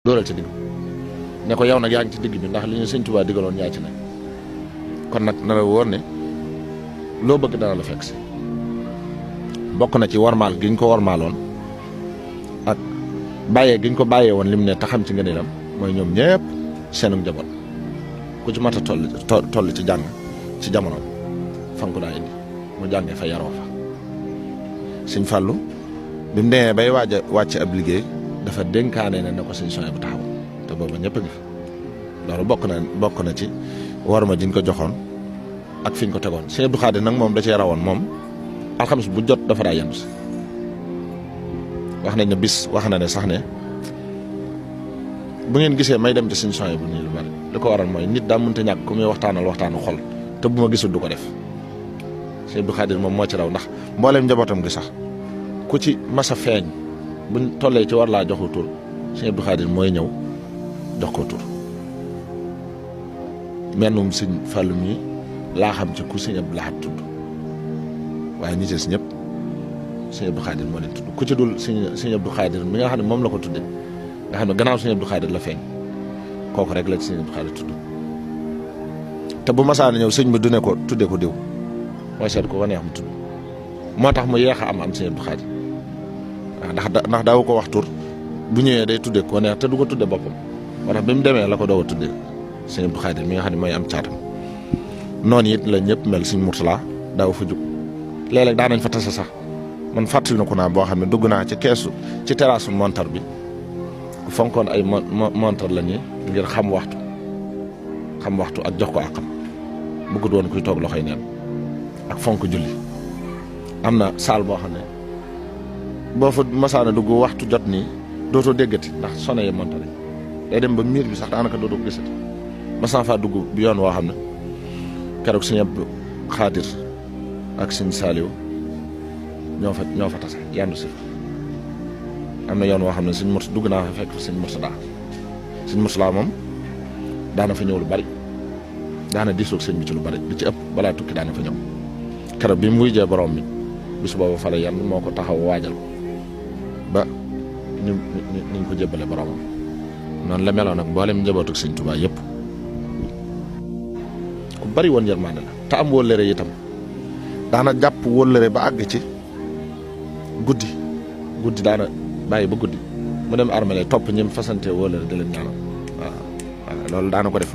dóoral ci digg ne ko yow nag yaa ngi ci digg bi ndax li ñu sëñ Tuubaa digaloon yaa ci ne kon nag na la wóor ne loo bëgg dana la fekk si bokk na ci warmaal giñ ko warmaaloon ak bàyyee giñ ko bàyyee woon lim ne taxam ci ngëneelam mooy ñoom ñëpp seenu njaboot ku ci mat a toll ci jàng ci jamono fa nga ko daa indi mu jàngee fa yaroo fa sëñ Fàllu bi mu demee bay waaj a wàcc ab liggéey dafa dénkaane ne na ko sëñ Sohaybu bu taxaw te booba ñëpp a ngi fi loolu bokk na ci war ma jiñ ko joxoon ak fiñ ko tegoon sëñ Abdou Khadir nag moom da cee rawoon moom alxames bu jot dafa daa yendu si wax nañ ne bis wax na ne sax ne bu ngeen gisee may dem ci sëñ Sohaybu bu nii lu bari li ko waral mooy nit daa mënta ñàkk ku muy waxtaanal waxtaanu xol te bu ma gisul du ko def sëñ Abdou Khadir moom moo ci raw ndax mbooleem njabootam gi sax ku ci masa feeñ buñ tollee ci war laa joxu tur sëñ Abdou Khadir mooy ñëw jox ko tur mennum sëñ Fàllu mi laa xam ci ku sëñ Abdou Lahad tudd waaye ñi ci ñëpp sëñ Abdou Khadir moo leen tudd ku ci dul sëñ Abdou Khadir mi nga xam ne moom la ko tudde nga xam ne gannaaw sëñ Abdou Khadir la feeñ kooku rek la ci sëñ Abdou Khadir tudd te bu masaana ñëw sëñ bi du ne ko tudde ko diw mooy seet ko neex mu tudd moo tax mu yeex a am sëñ Abdou Khadir waaw ndax daaw ko wax tur bu ñëwee day tudde ko neex te du ko tudde boppam moo tax bi mu demee la ko doog a tudde sëñ Abdou Khadir mi nga xam ne mooy am caatam noonu it la ñëpp mel sëñ Murtala daaw fa jug léeg-léeg daa nañ fa tase sax man fàttali na ko naa boo xam ne dugg naa ci keesu ci terrasse montar bi ku fonkoon ay montar la nii ngir xam waxtu ak jox ko àqam bëggut woon kuy toog loxoy neen ak fonk julli am na saal boo xam ne boo fa masaana dugg waxtu jot nii dootoo déggati ndax sone yi montar yi day dem ba miir bi sax daanaka dootoo gisati masaa faa dugg bi yoon woo xam ne keroog sëñ Abdou Khadir ak sëñ Saaliw ñoo fa tase yandu si fa am na yoon woo xam ne sëñ Murtada dugg naa fa fekk fa sëñ Murtada moom daana fa ñëw lu bari daana diisoog sëñ bi ci lu bari li ci ëpp balaa tukki daana fa ñëw keroog bi mu wujjee borom mi bis boobu fa la yan moo ko taxaw waajal ko ba niñ ko jébbale boromam noonu la meloon nag mboolem njabootu sëñ Tuubaa yëpp ku bari woon yërmande la te am wóllëre itam daana jàpp wóllëre ba àgg ci guddi daana bàyyi ba guddi mu dem armale topp ñim fasante wóllëre di leen ñaanal waaw loolu daana ko def